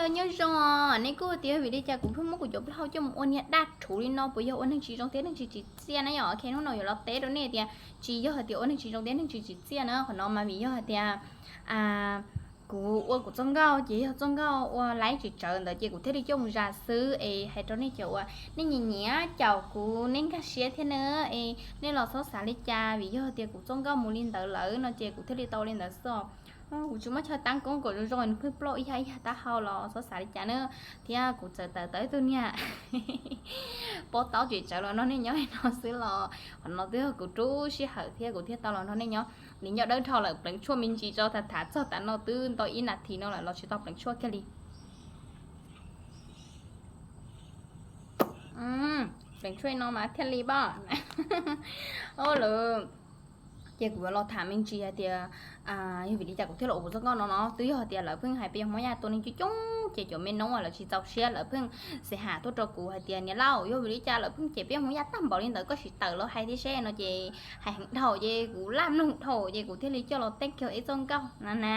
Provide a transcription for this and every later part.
Nyob zoo, nej kuj tias vim li cas kuv pheej muab kuv cov plaub hau coj mus ua niag daj rhuv li no, puas yog ua neeg tsis zoo thiab neeg tsis tsim txiaj na yom? Ok, hnub no yuav los teb rau nej tias tsis yog hais tias ua neeg tsis zoo thiab neeg tsis tsim txiaj na, qhov no mas vim yog hais tias kuv ua kuv txoj nkauj ces yog txoj nkauj ua laib tsis tsawv ntawd ces kuv thiaj li coj mus zas xwb es hais rau nej cov uas nej nyiam nyiam caum kuv nej nkag siab thiab na, es nej los txhob xav li cas vim yog tias kuv txoj nkauj mus li ntawd lawm no ces kuv thiaj li tau li ntawd xwb os. Kuv tsis muaj chaw tab koob kom zoo zoo, nws pheej ploj ib yag ib yag taub hau los txhob xav li cas na. Thiab kuv txawm tawm tau ib tug niag pob taub tsis tsawv los nrog nej nyob no xwb los qhov no twb yog kuv rub sij hawm thiab kuv thiaj tau los nrog nej nyob. Nws nyob dawb dhau lawm, pleev tshuaj me ntsis tso, tham tham txog tav no twb ntau ib nas this no lawm los tsis tau pleev tshuaj kiag li. Pleev tshuaj no mas thiaj li pom. Lawm, ces kuv yuav los tham me ntsis hais tias yog vim li cas kuv thiaj los ua kuv txoj nkauj no no. Twb yog hais tias lawv pheej hais peb yog Hmoob Yaj tua neeg coob coob ces cov me noob uas lawv tsis txaus siab lawv pheej xav ham tuaj rau kuv hais tias niam laus, yog vim li cas lawv pheej cem peb yog Hmoob Yaj tag npaum li ntawd, koj sim tawm los hais thiab seb no ces hais heev dhau ces kuv laj mloog dhau ces kuv thiaj li coj los teb kiag ib txoj nkauj na na.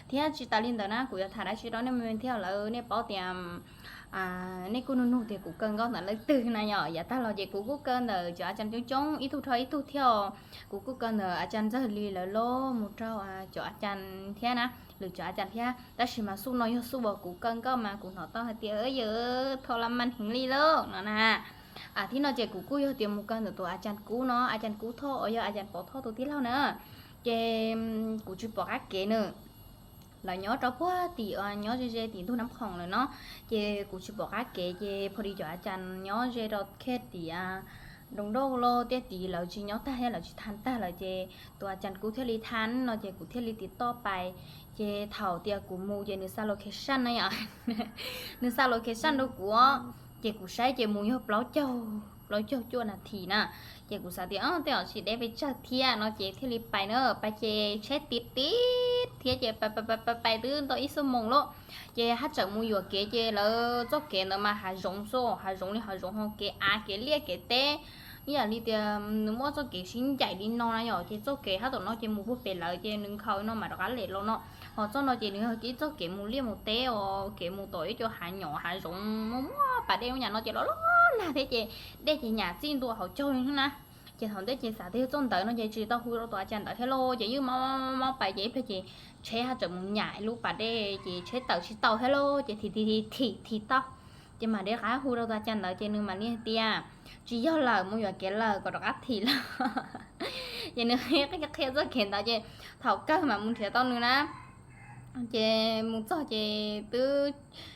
Thiab tsis tas li ntawd na, kuv yuav tham dab tsi rau nej me thiab lawm, nej paub tias nej kuj nug nug tias kuv kaw nkauj ntawm leej twg na yom. Yav tag los ces kuv kuj kaw ntawm cov a cas coob coob ib tug dhau ib tug thiab os. Kuv kuj kaw ntawm a cas Ntxawg Lis lawv los mus rau cov a cas thiab na, lwm cov a cas thiab, tab sis mas xuj no yog xuj uas kuv kaw nkauj mas kuv hnov tau hais tias yawm tho la man heev li lauj no na. Thiab no ces kuv kuj yog tias mus kaw ntawm tus a cas Kub no, a cas Kub Thoj uas yog a cas Pov Thoj tus tij laug na. Ces kuv tsis pom qab kev nws, lawv nyob rau puag tim nyob ze ze tim ntug Nab Khoom lawm no, ces kuv tsis pom qab kev ces pho di cov a cas nyob ze rau kiag tim Doo Doj los tiaj tid lawv tsis nyob tag thiab lawv tsis tham tag lawm ces tus a cas Kub thiaj li tham no ces kuv thiaj li tiv toj pais. Ces thaum tias kuv mus ces nws xa location na yom, nws xa location rau kuv, ces kuv saib ces mus yog plaub caug, plaub caug cuaj nas this na. Ces kuv xav tias tej zaum tsis deb pes tsawg thiab no ces thiaj li pais na, pais ces tsheb tiv tiv thiab ces pais pais pais pais twb ntau ib xuab moos lawm. Ces haj tseem mus yuam kev ces lawv txoj kev ntawd mas hav zoov xwb, hav zoov li hav zoov ho kev av kev liaj kev teb, ib yam li tias nws muaj txoj kev sib ncaim li no na yom, ces txoj kev hab tom no ces mus puag pem lawm ces nws nkhaus no mam rov qab lem los no. Ho txoj no ces nws yog ib txoj kev mus liaj mus teb os, kev mus tom ib co hav nyom hav zoov muaj muaj pas dej lub nyam no ces los los nag thiab ces dej ces nyam txij ntua hauv caug li na. Ces thaum ntej ces xav tias yog txoj ntawd no ces tsis tau hu rau tus a cas ntawd thiab lauj, ces yeej mob mob pais ces ib pliag ces tsheb haj tseem mus nyam lub pas dej ces tsheb tawm tsis tau thiab lauj, ces thim thim thim thim tau. Ces mam li rov qab hu rau tus a cas ntawd ces nws mam li hais tias tsis yog lawm, mus yuam kev lawm, kom rov qab thim lawm. Ces nws qhia qhia txoj kev ntawd ces thaum kawg mam mus nrhiav tau nws na. Ces mus txog ces twb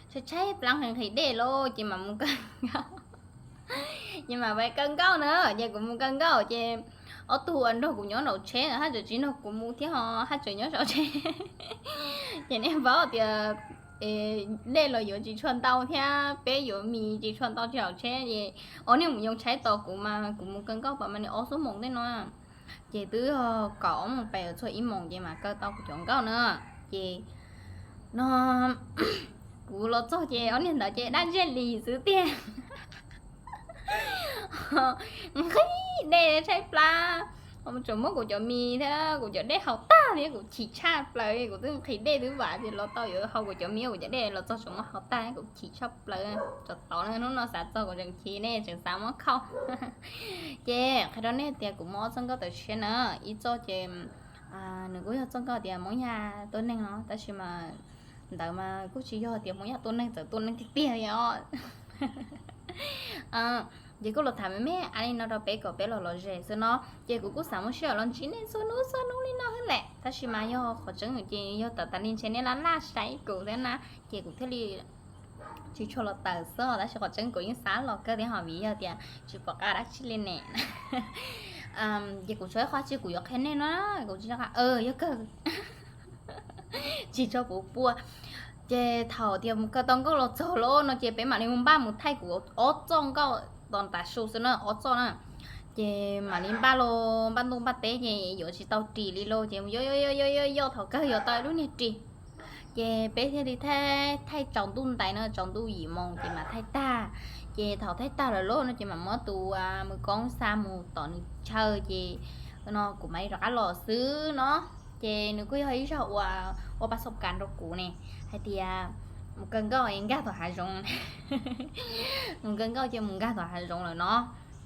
tshaib tshaib plab nqhis nqhis dej lauj, ces mam mus kaw nkauj. Ces mam pais kaw nkauj na, ces kuv mus kaw nkauj ces ob tug uas nrog kuv nyob nraum tsheb haj tseem tsis nrog kuv mus thiab ho haj tseem nyob saum tsheb. Ces nej paub tias dej los yuav tsis tshua ntau thiab peb yuav mis tsis tshua ntau tsis saum tsheb ces ob niag mus yoo tshaib tos kuv mas kuv mus kaw nkauj pas mas li ob xuab moos tej no. Ces twb kaum ob moos pais txog ib moos ces mam kaw tau kuv cov nkauj na. Ces no kuv los txog ces ob niag ntawd ces daj ntseg li xwb tiag. Nqhis dej tshaib plab, tseem muab kuv cov mis thiab kuv cov dej haus tag thiab kuv chim tshaj plaws, kuv twb nqhis dej twb vam ces los tau yuav haus kuv cov mis kuv cov dej los txog tseem muab haus tag, kuv chim tshaj plaws. Tso tod hnub no xav txog kuv tseem chim ne tseem xav muab khauj. Ces qhia rau nej tias kuv muaj ob txoj nkauj tawm tshiab na, ib txoj ces nws kuj yog txoj nkauj tias Hmoob Yaj tua neeg no, tab sis mas ntawd mas kuj tsis yog tias Hmoob Yaj tua neeg, txawm tua neeg tiag tiag li os. Ces kuj los tham me me a li no rau peb kom peb los lom zem xwb no. Ces kuv kuj xav muaj sij hawm los ntsib nej txhua hnub txhua hnub li no xwb lawm, tab sis mas yog qhov tseeb ces yog tawm tas li ntshe nej laj laj saib kuv thiab na, ces kuv thiaj li tsis tshua los tawm xwb, tab sis qhov tseeb kuv yeej xav los kawg thiab ho vim yog tias tsis pom qab dab tsi li ne. Ces kuv tsuas ib qho tsis kuv yuav qhia nej no, kuv tsis, yog kawg tsis tso puv pua. Ces thaum tias mus kaw tau nkauj los txog lawm no ces peb mam li mus npaj mus thaij kuv ob txoj nkauj tos tav su xwb na, ob txoj na. Ces mam li npaj los npaj ntuj npaj teb ces yuav tsis tau ris li lauj, ces mus yoj yoj yoj yoj yoj thaum kawg yuav tau ib lub niag ris. Ces peb thiaj li thaij, thaij tsaus ntuj ntais no, tsaus ntuj yim moos ces mam thaij tag. Ces thaum thaij tag lawm lauj no ces mam muab tus mus koob xa mus tom nws chaw ces no kuv mam li rov qab los xwb no. Ces nws kuj yog ib zag uas ua pas xob kav rau kuv ne, hais tias Mus kawg nkaus nkag tom hav zoov. Mus kawg nkaus ces mus nkag tom hav zoov lawm no.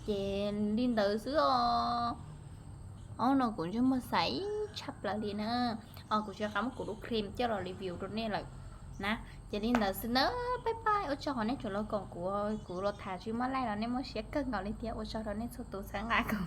Ces li ntawd xwb os. Ob no kuv ntsej muag xaiv tshaj plaws li na. Os, kuv tsis nco qab muab kuv lub cream coj los review rau nej lawm na. Ces li ntawd xwb na, pab pab ua tsaug qhov nej tseem los koom kuv, kuv los tham tsis muaj laij los nej muaj siab kawg nkaus li thiab, ua tsaug rau nej txhua tus txhawb nqa kuv.